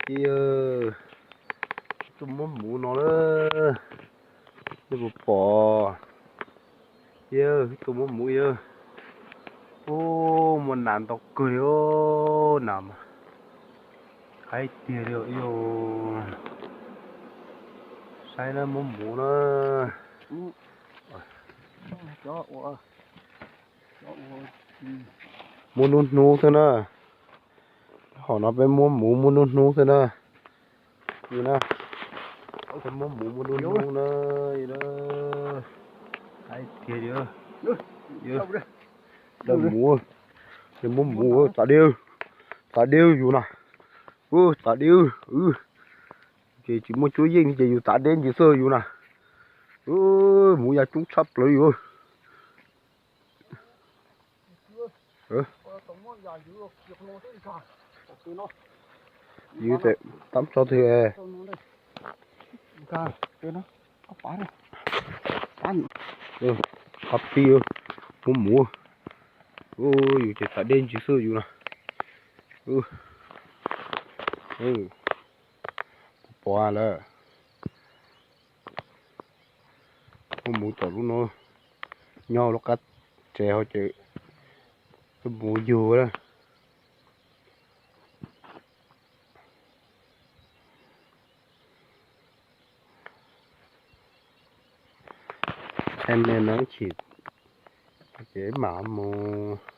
Ces yawg tuaj muab muv no na, nej puas pom? Yawg tuaj muab muv yawg. Ub, muaj nas ntau kawg li os, nas mas qab tiag li os. Saib na, muab muv na. Muab hnub hnub xwb na. Hom no peb muab muv muab hnub hnub xwb na. Peb muab muv muab hnub hnub na. Qab tiag li. Dawb muv, muab muv, txav deb, txav deb yus na. Txav deb, ces tsis muaj cuab yeej ces yus txav deb ntsis xwb yus na. Muv ya coob tshaj plaws yus. Yus tab tso twg. Qab pib, muab muv. Yus ces txav deb ntsis xwb yus na. Pov lawm. Muab muv tom lub no, nyob lub qab tsev hauv ces muv yug lawm. Thaij me no ib chim ces mam mus.